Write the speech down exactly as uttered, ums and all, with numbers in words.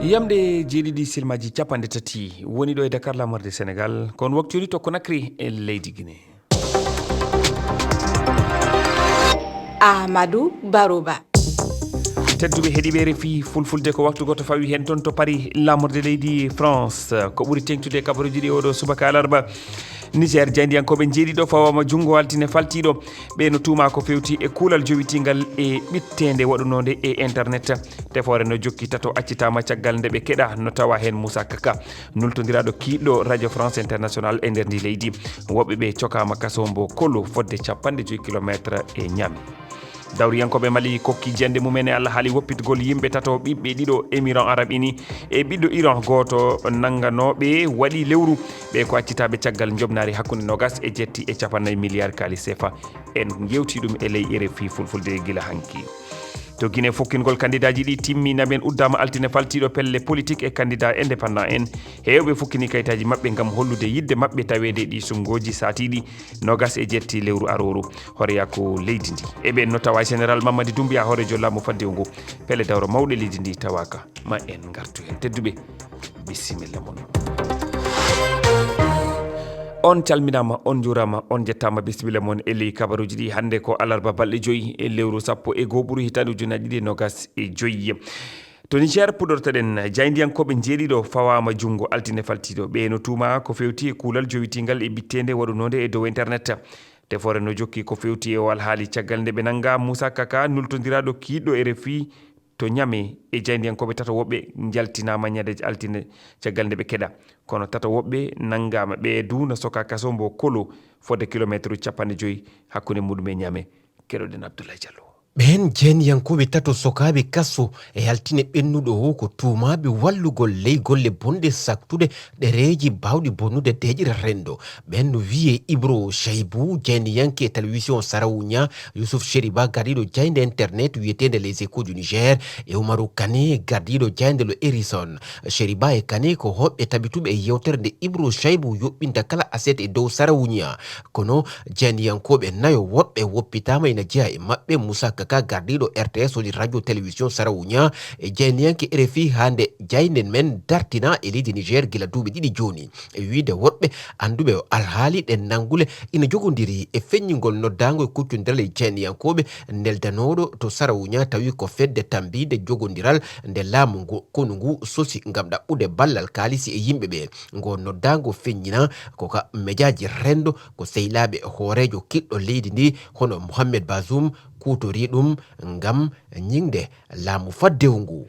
Yamɗe jeeɗiɗi silmaji capanɗe tati woni ɗo e Dakar, lamorde Senegal, kon waktu yoni to Conakry e leydi Guinée. Amadou Baroba. Tedduɓe heɗiɓe R F I Fulfulde, ko waktu goto fawi hen ton to Paris, lamorde leydi France. Ko ɓuri teŋtude e kabaruji ɗi oɗo subaka alarba, Niger, jaayndiyankooɓe njeeɗiɗo fawama junngo altine faltiiɗo. Ɓe no tuuma ko fewti e kuulal jowitingal e ɓitteende waɗunonde e internet. Tefoore no jokki tato accitaama caggal nde ɓe keɗa, no tawa heen Moussa Kaka, nultondiraaɗo kiiɗɗo Radio France International e nder ndi leydi. Woɓɓe ɓe cokaama kaso mbo kolo fodde capanɗe joyi kilometre e Niamey. Dawriyankooɓe Mali kokki jannde mumen e Allah haali woppitgol yimɓe tato ɓiɓɓe ɗiɗo Émirats Arabes Unis e ɓiɗɗo Iran gooto nannganooɓe waɗi lewru. Ɓe ko accitaaɓe caggal njoɓnaari hakkunde nogas e jetti e capannayi milliard kaalis sefa. En yewti ɗum e ley R F I Fulfulde gila hanki. To Guinée, fukkingol kandidaaji ɗi timmi, naɓen uddaama altine faltiiɗo pelle politique e candidat indépendant en. Heewɓe fukkini kayitaaji maɓɓe ngam hollude yiɗde maɓɓe taweede e ɗi suɓngooji saatiiɗi nogas e jetti lewru arooru. Horeya ko leydi ndi. E ɓen no tawa Général Mamadi Doumbouya, hooreejo laamu faddewu ngu. Pelle dawro mawɗe leydi ndi tawaaka. Ma en ngartu heen. Tedduɓe, bisimilla mon. On calminaama, on njuuraama, on njettaama. Bisimilla mon e ley kabaruuji ɗi. Hannde ko alarba, balɗe joyi e lewru sappo e goo ɓuru, hitaande ujunnaji ɗiɗi e nogas e joyi. To Niger puɗortoɗen, jaayndiyankooɓe njeeɗiɗo fawaama junngo altine faltiiɗo. Ɓe no tuuma ko fewti e kuulal jowitingal e ɓitteende waɗunonde e dow internet. Tefoore no jokki ko fewti e o alhaali caggal nde ɓe nannga Moussa Kaka, nultondiraaɗo kiiɗɗo R F I to Niamey e jaayndiyankooɓe tato woɓɓe njaltinaama ñande altine caggal nde ɓe keɗa. Kono tato woɓɓe nanngaama, ɓe du no soka kaso mbo kolo fodde kilometre capanɗe joyi hakkunde muɗum e Niamey. Keɗoɗen Abdoulaye Diallo. Ɓeen jeenyankooɓe tato sokaaɓe kaso e altine ɓennuɗo o ko tuumaaɓe wallugol ley golle bonɗe saktude ɗereeji baawɗi bonnude deeƴre renndo. Ɓeen no wiyee Ibro Chaibu, jeenyanke e talwision Sarawuña, Yusuf Cheriba, gardiiɗo jaaynde internet wiyeteende Les Échos du Niger, e Umaru Kane, gardiiɗo jaaynde Le Hérisson. Cheriba e Kane ko hoɓɓe tabituɓe e yeewtere nde Ibro Chaibu yoɓɓinta kala aset e dow Sarawuña. Kono jeenyankooɓe nayo woɗɓe woppitaama ina jeyaa e maɓɓe Moussa Kaka, gardiiɗo R T S, woni radio télévision Sarawuña, e jeenyanke R F I, haa nde jaaynde men dartina e leydi Niger gila duuɓi ɗiɗi jooni. E wiyde woɗɓe annduɓe o alhaali ɗen nanngule ina jogondiri e feññingol noddaango e kuccondiral e jeenyankooɓe, neldanooɗo to Sarawuña, tawi ko fedde tambiinde jogondiral nde laamu ngu, konu ngu sosi ngam ɗaɓɓude ballal kaalisi e yimɓe ɓe. Ngo noddaango feññinaa ko ka mejaaji renndo, ko sehilaaɓe hooreejo kiɗɗo leydi ndi, hono Mohamed Bazoum, kuutorii ɗum ngam ñiŋde laamu faddewu ngu.